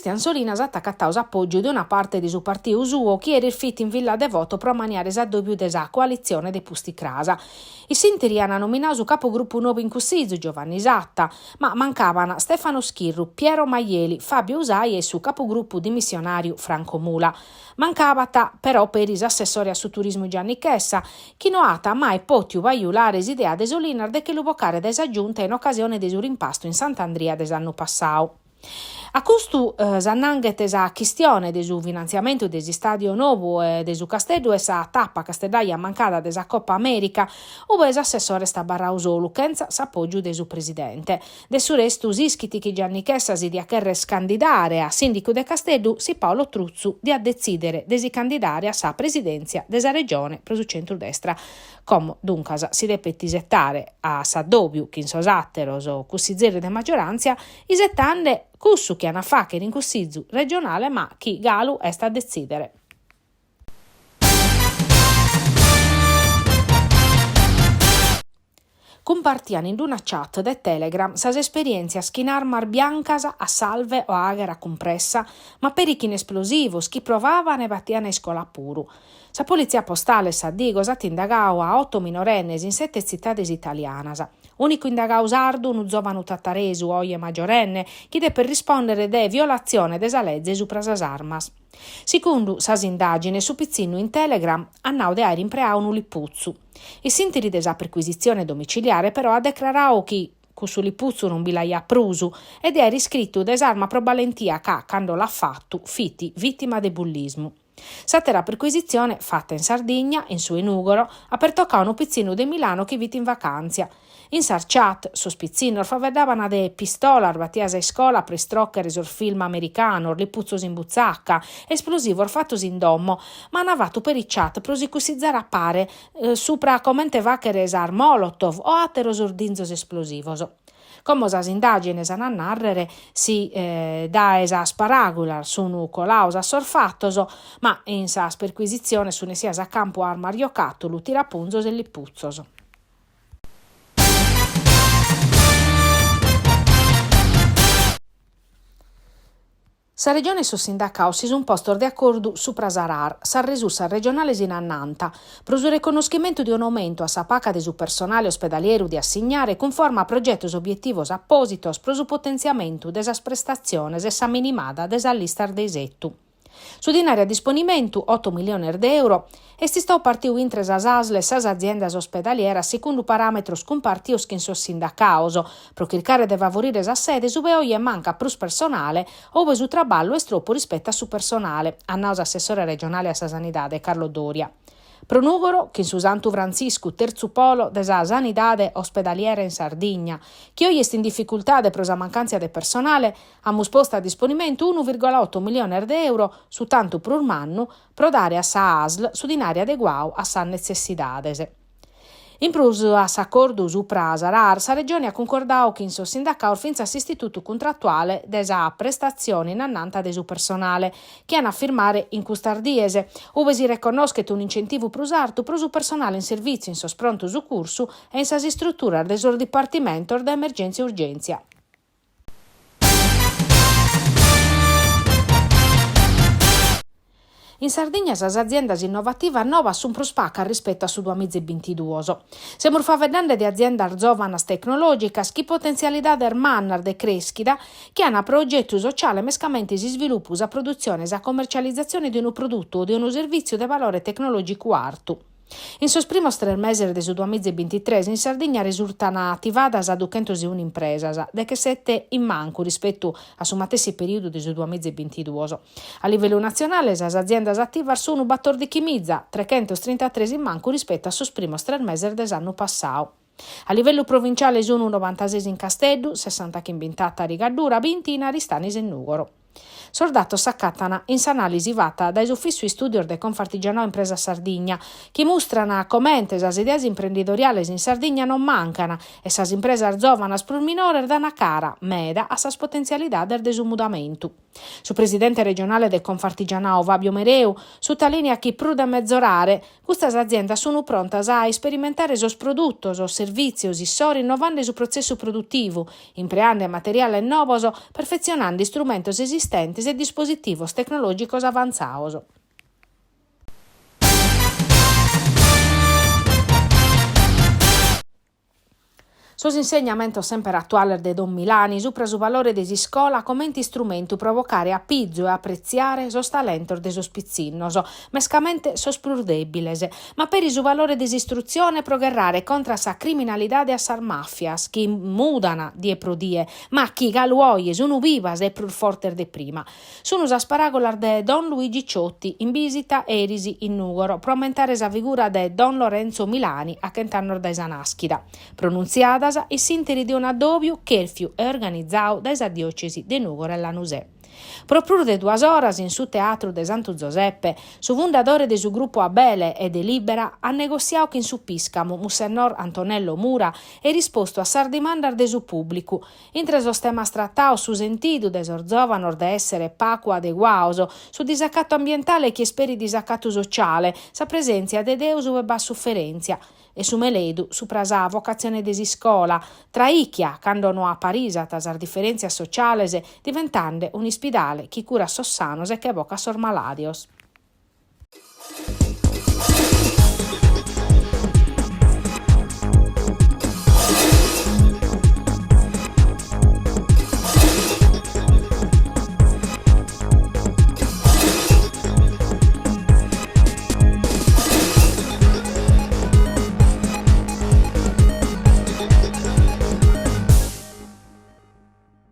Christian Solinas at acatau s'apògiu de una parte de su partiu suo chi eris fit in Villa Devoto pro ammaniare s'addòbiu de sa coalitzione de pusticras. In s'ìnteri an nominau su capogrupu nou in Cussizu, Giovanni Satta, ma mancaban Stefano Schirru, Piero Maieli, Fabio Usai e su capogrupu dimissionàriu Franco Mula. Mancabat però peri s'assessore a su turismu Gianni Chessa, chi no at mai pòtiu bajulare s'idea de Solinas de che lu bocare dae sa Giunta in ocasione de su rimpastu in Sant'Andria de s'annu passau. A custu s'annanghet sa chistione de su finantziamentu de s'istàdiu nou de su Casteddu e sa tapa casteddaja mancada de sa Copa Amèrica, ue s'assessore est abarradu solu, chentza s'apògiu de su presidente. De su restu s'ischit chi Gianni Chessa si diat cherrer candidare a sìndicu de Casteddu si Paolo Truzzu diat detzìdere de si candidare a sa presidèntzia de sa Regione pro su centru-destra. Como, duncas, si depet isetare a s'addòbiu chin sos àteros cussizeris de magioràntzia, isetande cussu chi an a fàghere in Cussizu regionale ma chi galu est a detzìdere. Cumpartian in una chat de Telegram sas esperièntzias chin armas biancas a salve o a àghera cumpressa, ma peri chin esplosivos chi provaban e batian a iscola puru. Sa politzia postale e sa Digos at indagadu a oto minorennes in sete tzitades italianas. Ùnicu indagadu sardu, unu zòvanu tataresu, oje magiorenne, chi depet rispòndere de violatzione de sa leze supra sas armas. Segundu sas indàgines, su pitzinnu in Telegram at nadu de àere impreadu unu liputzu. In s'ìnteri de sa percuisitzione domiciliare però at decraradu chi cussu liputzu non bi l'aiat prus e de àere iscritu de s'arma pro balentia ca, cando l'at fatu, fit vìtima de bullismu. S'àtera percuisitzione, fata in Sardigna, in su 'e Nùgoro, at pertocadu unu pitzinnu de Milano chi fit in vacàntzia. In sas chat, sos pitzinnos faveddaban de pistolas batias a iscola pro istròchere sos film americanos, liputzos in butzaca, esplosivos fatos in domo, ma an fatu peri chat pro si cussizare a pare supra comente fàghere sas molotov o àteros ordinzos esplosivos. Como sas indàgines an a nàrrere si dae sas paràgulas sun colados a sos fatos, ma in sas percuisitziones sun essias a campu armas giocàtulu, tirapunzos e liputzos. Sa Regione e sos sindacados si sunt postos de acordu supra sa RAR, sas resursas regionales in annanta, pro su reconnoschimentu de un'aumentu a sa paga de su personale ospedalieru de assignare cunforma a progetos obietivos apòsitos pro su potentziamentu de sas prestatziones e sa minimada de sas listas de isetu. Su dinari a disponimentu, oto milliones de euro, est istadu partiu intre sas ASL e sas aziendas ospedalieras segundu paràmetros cumpartidos chin sos sindacados, pro chircare de favorire sas sedes ube oje mancat prus personale o ube su traballu est tropu rispetu a su personale, at nadu s'assessore regionale a sa Sanidade Carlo Doria. Pro Nùgoro, chin su Santu Frantziscu, tertzu polo de sa sanidade ospedaliera in Sardigna, chi oje est in dificultade pro sa mancàntzia de personale, Amus postu a disponimentu unu virgola oto milliones de euro, su tantu prus mannu, pro dare a sa ASL su dinari adeguadu a sas netzessidades. In prus a s'acordu supra sa RAR, sa Regione at cuncordadu chin sos sindacados fintzas s'istitutu cuntratuale de sa prestatzione in annanta de su personale, chi an a firmare in custas dies, ue si reconnoschet un'incentivu prus artu pro su personale in servìtziu in sos prontu sucursu e in sas istruturas de sos dipartimentos de emergèntzia e urgèntzia. In Sardigna sas aziendas innovativas novas sunt prus pacas rispetu a su duamiza e bintiduos. Semus faeddende de aziendas zòvanas tecnològicas chi potentzialidades mannas de crèschida chi ant pro ogetu sociale mescamente s'isvilupu, sa produtzione e sa commercializatzione de unu produtu o de unu servìtziu de valore tecnològicu artu. In sos primos tres meses de su duamiza e bintitres in Sardigna resurtan ativadas duchentos e unu impresas, dechesete in mancu rispetu a su matessi perìodu de su duamiza e bintiduos. A livellu natzionale sas aziendas ativas sun batòrdichimiza trechentos trintatres in mancu rispetu a sos primos tres meses de s'annu passadu. A livellu provinciale sun novantases in Casteddu, sessantachimbe in Tàtari, Gaddura, binti in Aristanis e Nùgoro. Sos datos s'acatan in s'anàlisi fata dae s'Ufìssiu Istùdios de Confartigianao Impresa Sardigna, chi mustran comente sas ideas imprendidoriales in Sardigna non mancan e sas impresas zòvanas prus minores dan cara meda a sas potentzialidades de su mudamentu. Su presidente regionale de Confartigianao, Fabio Mereu, sutalìniat chi prus de mezorare, Custas aziendas sunt prontas a isperimentare sos produtos o servìtzios issoro innovende su protzessu produtivu, impreende materiales novos, perfetzionende istrumentos esistentes. resistentes e dispositivos tecnològicos avantzados. Sos insegnamentos semper atuales de Don Milani supra su valore de s'iscola comente istrumentu pro bocare a pizu e apretziare sos talentos de sos pitzinnos, mescamente sos prus dèbiles, ma peri su valore de s'istrutzione pro gherrare contra a sa criminalidade e a sas màfias chi mudan die pro die, ma chi galu oje sun bivas e prus fortes de prima. Sunu sas paràgulas de Don Luigi Ciotti in bìsita eris in Nùgoro pro ammentare sa figura de Don Lorenzo Milani a chent'annos dae sa nàschida, pronuntziadas in s'ìnteri de un'addòbiu chèrfiu e organizadu dae sa Diòcesi de Nùgoro e Lanusè. Pro prus de duas oras in su Teatru de Santu Zoseppe, su fundadore de su grupu Abele e de Libera at negossiadu chin su pìscamu, Mussennor Antonello Mura, e rispostu a sas dimandas de su pùblicu, Intre sos temas tratados su sentidu de sos zòvanos de èssere pagu adeguados, su disacatu ambientale chi est peri disacatu sociale, sa presèntzia de Deus ue b'at suferèntzia, e su meledu supra sa vocatzione de s'iscola, traichia cando no aparisat sas diferèntzias sociales, diventende un'ispidale chi curat sos sanos e che bocat sos malàdios.